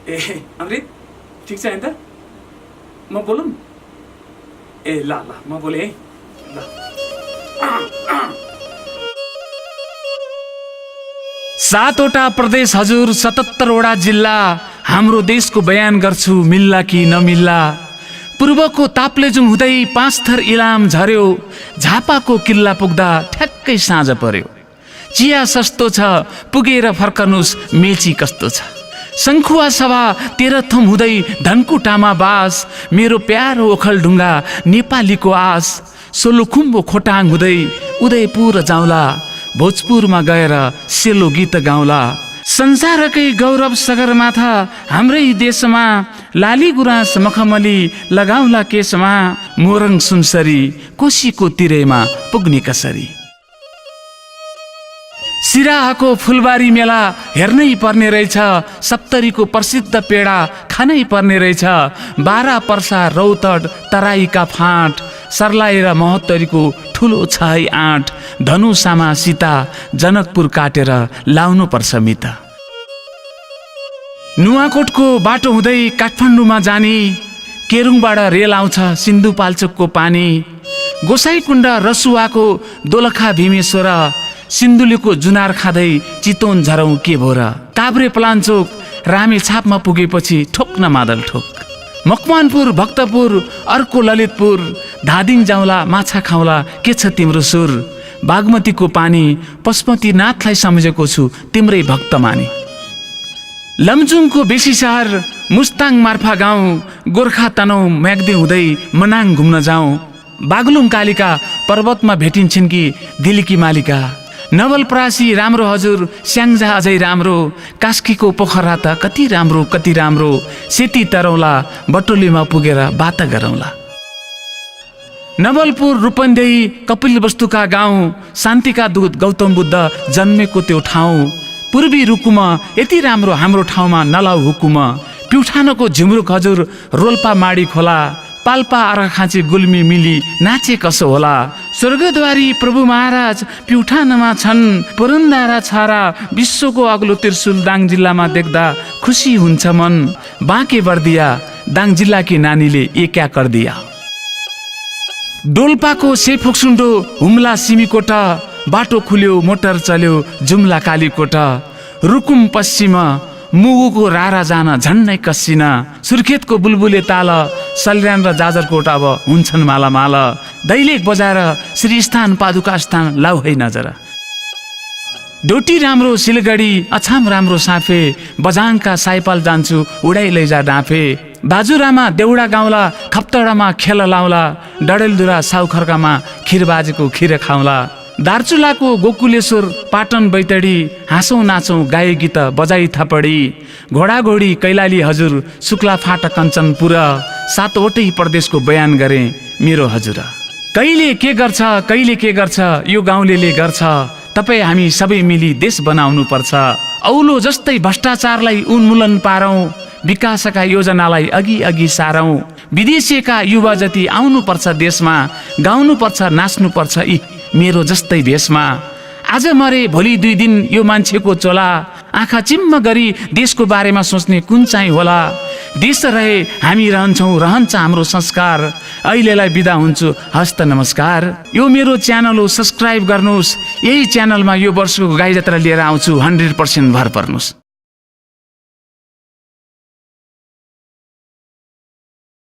ए अमृत ठिक छ नि त म बोलौँ ए ल ल म बोले है ल सातवटा प्रदेश हजुर 77वटा जिल्ला हाम्रो देशको बयान गर्छु मिल्ला कि नमिल्ला पूर्वको ताप्लेजुङ हुँदै 5 थर इलाम झर्यो झापाको किल्ला पुग्दा ठ्याक्कै साँझ पर्यो चिया सस्तो छ पुगेर फर्कनुस् मेची कस्तो छ शङ्खुवा सभा तेह्रथुम हुँदै धनकुटामा बास मेरो प्यारो ओखलढुङ्गा नेपालीको आस सोलुखुम्बु खोटाङ हुँदै उदयपुर जाउँला भोजपुरमा गएर सेलो गीत गाउँला संसारकै गौरव सगरमाथा हाम्रै देशमा लाली गुराँस मखमली लगाउँला केसमा मोरङ सुनसरी कोशीको तिरैमा पुग्ने कसरी सिराहाको फुलबारी मेला हेर्नै पर्ने रहेछ सप्तरीको प्रसिद्ध पेडा खानै पर्ने रहेछ 12 पर्सा रौतड तराईका फाँट सर्लाही र महोत्तरीको ठुलो छ है आँट धनुषामा सीता जनकपुर काटेर लाउनु पर्छ मिता नुवाकोटको बाटो हुँदै काठमाडौँमा जाने केरुङबाट रेल आउँछ सिन्धुपाल्चोकको पानी गोसाईकुण्ड रसुवाको दोलखा भीमेश्वर सिन्धुलीको जुनार खाँदै चितवन झरौँ के भो र काभ्रे पलाञ्चोक रामेछापमा पुगेपछि ठोक्न मादल ठोक मकवानपुर भक्तपुर अर्को ललितपुर धादिङ जाउँला माछा खाउँला के छ तिम्रो सुर बागमतीको पानी पशुपतिनाथलाई सम्झेको छु तिम्रै भक्त मानी लमजुङको बेसी सहर मुस्ताङ मार्फा गाउँ गोर्खा तनौ म्याग्दी हुँदै मनाङ घुम्न जाउँ बागलुङ कालिका पर्वतमा भेटिन्छन् कि दिल्लीकी मालिका नवलपरासी राम्रो हजुर स्याङ्जा अझै राम्रो कास्कीको पोखरा त कति राम्रो सेती तरौला बटोलीमा पुगेर बात गरौँला नवलपुर रूपन्देही कपिलवस्तुका गाउँ शान्तिका दूत गौतम बुद्ध जन्मेको त्यो ठाउँ पूर्वी रुकुमा यति राम्रो हाम्रो ठाउँमा नलाउ हुकुम प्युठानको झिमरुक हजुर रोल्पा माडी खोला पाल्पा अर्घाखाँची गुल्मी मिली नाचे कसो होला स्वर्गद्वारी प्रभु महाराज प्युठानमा छन् पुरन्दारा छारा विश्वको अग्लो त्रिशुल दाङ जिल्लामा देख्दा खुसी हुन्छ मन बाँके बर्दिया दाङ जिल्लाकी नानीले ए क्या कर्दिया डोल्पाको सेफोक्सुन्डो हुम्ला सिमीकोट बाटो खुल्यो मोटर चल्यो जुम्ला कालीकोट रुकुम पश्चिम मुगुको रारा जान झन्नै कसिना सुर्खेतको बुलबुले ताल सल्यान र जाजरकोट अब हुन्छन् माला माला दैलेख बजाएर श्रीस्थान पादुका स्थान लाउ है नजर डोटी राम्रो सिलगढी अछाम राम्रो साफे बजाङका साइपाल जान्छु उडाइ लैजा डाँफे बाजुरामा देउडा गाउँला खप्तडामा खेल लाउला डडेलधुरा साउखर्कामा खिरबाजेको खिर खाउँला दार्चुलाको गोकुलेश्वर पाटन बैतडी हाँसौँ नाचौँ गाए गीत बजाई थापडी घोडाघोडी कैलाली हजुर शुक्ला फाटा कञ्चनपुर 7वटै प्रदेशको बयान गरे मेरो हजुर कहिले के गर्छ यो गाउँलेले गर्छ तपाईँ हामी सबै मिली देश बनाउनु पर्छ औलो जस्तै भ्रष्टाचारलाई उन्मूलन पारौँ विकासका योजनालाई अघि सारौँ विदेशीका युवा जति आउनुपर्छ देशमा गाउनुपर्छ नाच्नुपर्छ यी मेरो जस्तै भेषमा आज मरे भोलि 2 दिन यो मान्छेको चोला आँखा चिम्म गरी देशको बारेमा सोच्ने कुन चाहिँ होला देश रहे हामी रहन्छ हाम्रो संस्कार अहिलेलाई बिदा हुन्छु हस्त नमस्कार यो मेरो च्यानल हो सब्स्क्राइब गर्नुहोस् यही च्यानलमा यो वर्षको गाई जात्रा लिएर आउँछु 100% भर पर्नुहोस्।